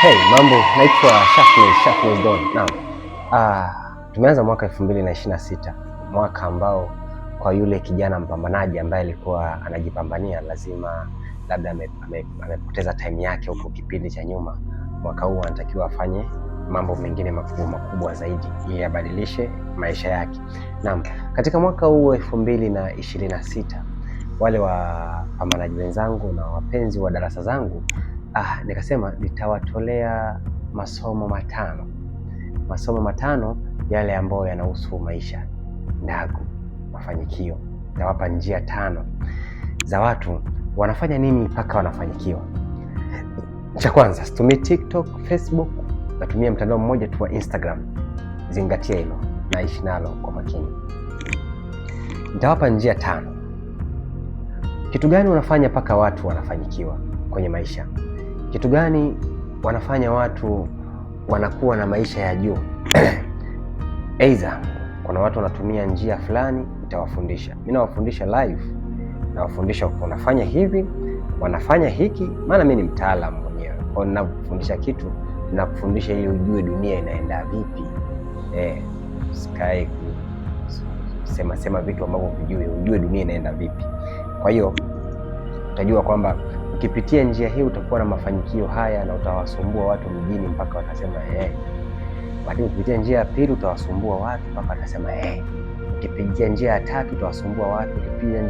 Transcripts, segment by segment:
Hey, mambo, naitwa Shafnez, Shafnez Don. Naam. Tumeanza mwaka 2026, mwaka ambao kwa yule kijana mpambanaji ambaye alikuwa anajipambania lazima labda amepoteza time yake huko kipindi cha nyuma. Mwaka huu anatakiwa afanye mambo mengine makubwa makubwa zaidi ili abadilishe maisha yake. Naam, katika mwaka huu 2026 wale wapambanaji wenzangu na wapenzi wa darasa zangu, nikasema nitawatolea masomo matano, masomo matano yale ambayo yanahusu maisha, ndagu, mafanikio. Nitawapa njia tano za watu wanafanya nini mpaka wanafanyikiwa. Cha kwanza, situmii TikTok, Facebook, natumia mtandao mmoja tu wa Instagram. Zingatia hilo, naishi nalo kwa makini. Nitawapa njia tano. Kitu gani unafanya mpaka watu wanafanyikiwa kwenye maisha? Kitu gani wanafanya watu wanakuwa na maisha ya juu? Aidha, kuna watu wanatumia njia fulani, nitawafundisha. Mimi nawafundisha live, nawafundisha wanafanya hivi, wanafanya hiki, maana mimi ni mtaalamu mwenyewe. Kwa hiyo ninapofundisha kitu, ninakufundisha ili ujue dunia inaenda vipi. Usikae sema sema vitu ambavyo hujui, ujue dunia inaenda vipi. Kwa hiyo utajua kwamba ukipitia njia hii utakuwa na mafanikio haya na utawasumbua watu mjini mpaka watasema eh. Lakini ukipitia njia ya pili utawasumbua watu mpaka watasema eh. Ukipitia njia ya tatu utawasumbua watu. Ukipitia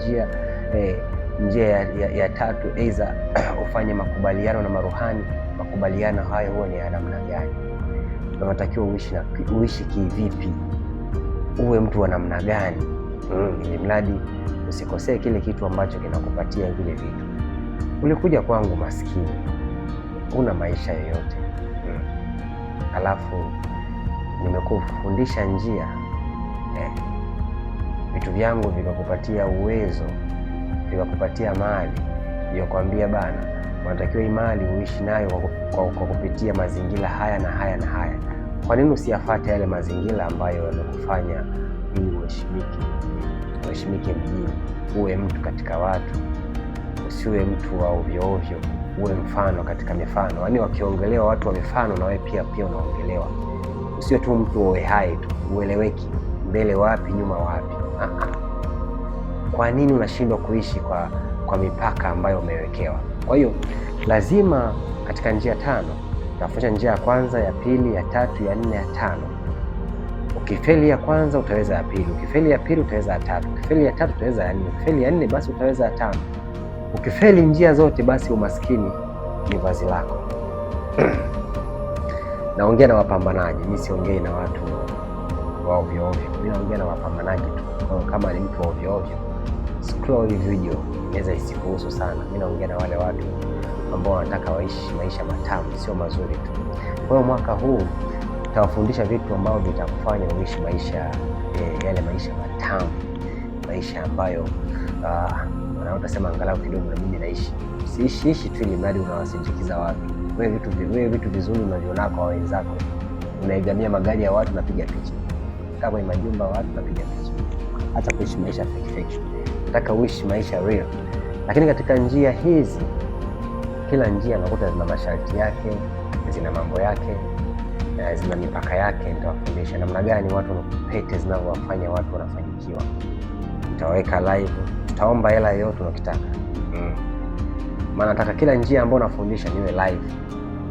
njia ya tatu, aidha ufanye makubaliano na maruhani. Makubaliano hayo huwa ni ya namna gani? Na unatakiwa uishi kivipi? Uwe mtu wa namna gani? Ili mradi usikosee kile kitu ambacho kinakupatia vile vitu. Ulikuja kwangu maskini, una maisha yoyote, alafu nimekufundisha njia, vitu vyangu vikakupatia uwezo, vikakupatia mali, nilikwambia bana, unatakiwa hii mali uishi nayo kwa kupitia mazingira haya na haya na haya. Kwa nini usiyafate yale mazingira ambayo yamekufanya ili uheshimike, uheshimike mjini, uwe mtu katika watu, usiwe mtu wa ovyo ovyo, uwe mfano katika mifano. Yaani wakiongelewa watu wa mifano na wewe pia unaongelewa. Usiwe tu mtu wa hai tu, ueleweki mbele wapi nyuma wapi. Kwa nini unashindwa kuishi kwa mipaka ambayo umewekewa? Kwa hiyo lazima katika njia tano, tafuta njia ya kwanza, ya pili, ya tatu, ya nne, ya tano. Ukifeli ya kwanza utaweza ya pili, ukifeli ya pili utaweza ya tatu, ukifeli ya tatu utaweza ya nne, ukifeli ya nne basi utaweza ya tano. Ukifeli njia zote basi umaskini ni vazi lako. Naongea na wapambanaji, mimi siongei na watu wa ovyo ovyo. Mimi naongea na wapambanaji tu. Kwa hiyo kama ni mtu wa ovyo ovyo, scroll hii video inaweza isikuhusu sana. Mimi naongea na wale watu ambao wanataka waishi maisha matamu, sio mazuri tu. Kwa hiyo mwaka huu nitawafundisha vitu ambavyo vitakufanya uishi maisha, yale maisha matamu, maisha ambayo na utasema angalau kidogo na mimi naishi. Usiishi tu ili mradi unawasindikiza watu. Wewe vitu vizuri unaviona kwa wenzako. Unaigamia magari ya watu, unapiga picha. Kama ni majumba ya watu, unapiga picha. Hata kuishi maisha fake fake. Nataka uishi maisha real. Lakini katika njia hizi, kila njia unakuta zina masharti yake, zina mambo yake, zina mipaka yake. Nitawafundisha namna gani watu pete zinavyowafanya watu wanafanyikiwa. Nitaweka live, tutaomba hela yoyote unakitaka. Maana nataka kila njia ambayo nafundisha niwe live.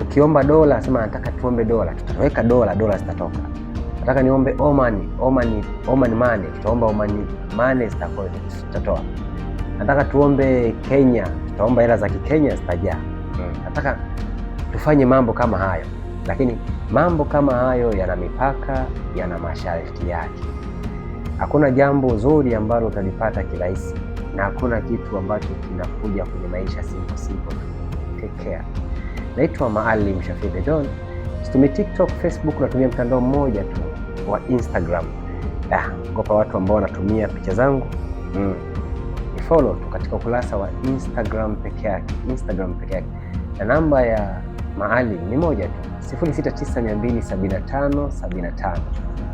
Ukiomba dola, sema nataka tuombe dola, tutaweka dola, dola zitatoka. Nataka niombe Oman money, tutaomba Oman money, zitatoa. Nataka tuombe Kenya, tutaomba hela za Kikenya zitajaa. Nataka tufanye mambo kama hayo, lakini mambo kama hayo yana mipaka, yana masharti yake. Hakuna jambo zuri ambalo utalipata kirahisi, na hakuna kitu ambacho kinakuja kwenye maisha simple simple tu. Take care. Naitwa Maalim Shafii The Don. Situmii TikTok, Facebook, natumia mtandao mmoja tu wa Instagram. Ngopa watu ambao wanatumia picha zangu. Ni follow tu katika ukurasa wa Instagram peke yake, Instagram peke yake. Na namba ya Maalim ni moja tu, 069275 75.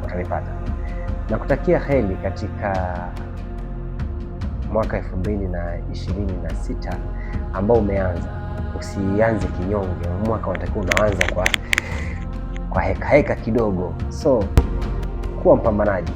Utanipata. Nakutakia heri katika mwaka 2026 ambao umeanza. Usianze kinyonge. Mwaka unatakiwa unaanza kwa heka heka kidogo. So kuwa mpambanaji.